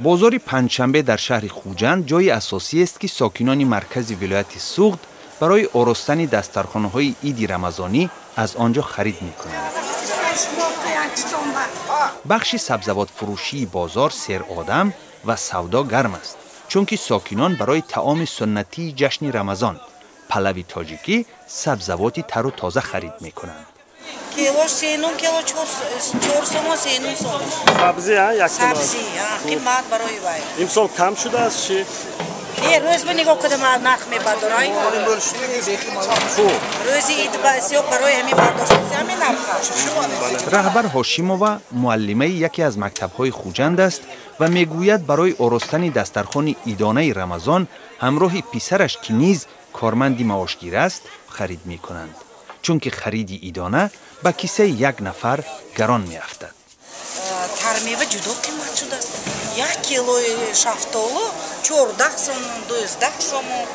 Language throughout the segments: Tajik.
Бозори Панҷшанбе дар шаҳри Хуҷанд ҷойи асосиест, ки сокинони маркази вилояти Суғд барои оростани дастархонаҳои иди рамазонӣ аз он ҷо харид мекунанд. Бахши сабзавотфурӯшии бозор серодам ва савдо гарм аст, чунки сокинон барои таоми суннатии ҷашни Рамазон, палави тоҷикӣ, сабзавоти тару тоза харид мекунанд. Кило сенум, кило 4 сомон, 3,5 сомон. Сабзӣ, як? Сабзӣ қимат барои вай. Имсол кам шудааст чӣ? Не, рӯз ба нигоҳ кунам, нарх мебардорай. Рӯзи ид сиёқ барои ҳамин бардошт, ҳамин нарха. Раҳбар Ҳошимова муаллимаи яке аз мактабҳои Хуҷанд аст ва мегӯяд, барои оростани дастархони идонаи Рамазон ҳамроҳи писараш, ки низ корманди маошгир аст, харид мекунанд, чунки хариди идона ба кисаи як нафар гарон меафтад. Тармева ҷудо қимат шудааст. Як килои шафтолу 14 сомон, 12 сомон.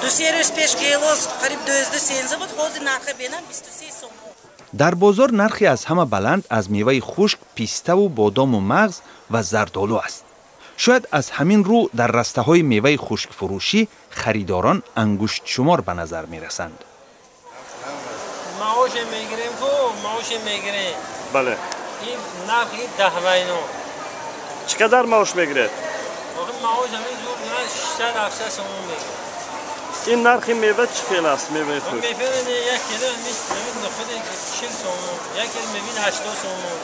2-се рӯз пеш гелос қариб 12-13 буд, ҳозир нархи бенам 23 сомон. Дар бозор нархи аз ҳама баланд аз меваи хушк, пиставу бодому мағз ва зардолу аст. Шояд аз ҳамин рӯ дар растаҳои меваи хушкфурӯшӣ харидорон ангуштшумор ба назар мерасанд. Маоше мегирем ку, маоше мегирем. Бале. Ин нархи даҳвайно. Чӣ қадар маош мегиред? Охи, маош ҳамин зур 600-700 сомон мегирем. Ин нархи мева чӣ хел аст, меваи хушк? Меваи як кило ҳамин нухуди 40 сомон, як кило мевин 80 сомон.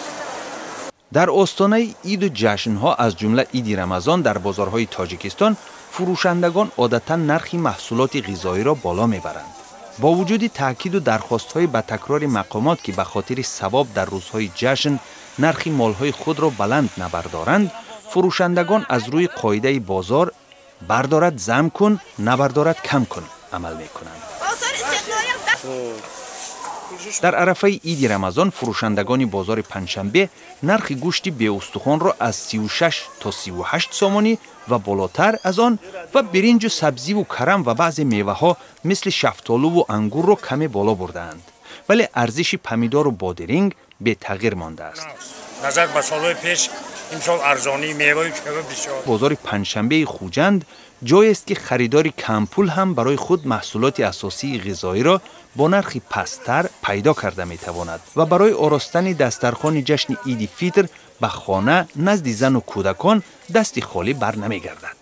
Дар остонаи иду ҷашнҳо, аз ҷумла иди Рамазон, дар бозорҳои Тоҷикистон фурӯшандагон одатан нархи маҳсулоти ғизоиро боло мебаранд. Бо вуҷуди таъкиду дархостҳои ба такрори мақомот, ки ба хотири савоб дар рӯзҳои ҷашн нархи молҳои худро баланд набардоранд, фурӯшандагон аз рӯи қоидаи бозор «бардорад зам кун, набардорад кам кун» амал мекунанд. Дар арафаи иди Рамазон фурӯшандагони бозори Панҷшанбе нархи гӯшти беустухонро аз 36 то 38 сомонӣ ва болотар аз он ва биринҷу сабзиву карам ва баъзе меваҳо мисли шафтолуву ангурро каме боло бурдаанд, вале арзиши помидору бодиринг бетағйир мондааст. Назар ба солҳои пеш, имсол арзонии меваю чева бисёр. Бозори Панҷшанбеи Хуҷанд ҷоест, ки харидори кампул ҳам барои худ маҳсулоти асосии ғизоиро бо нархи пасттар пайдо карда метавонад ва барои оростани дастархони ҷашни иди Фитр ба хона назди зану кӯдакон дасти холӣ бар намегардад.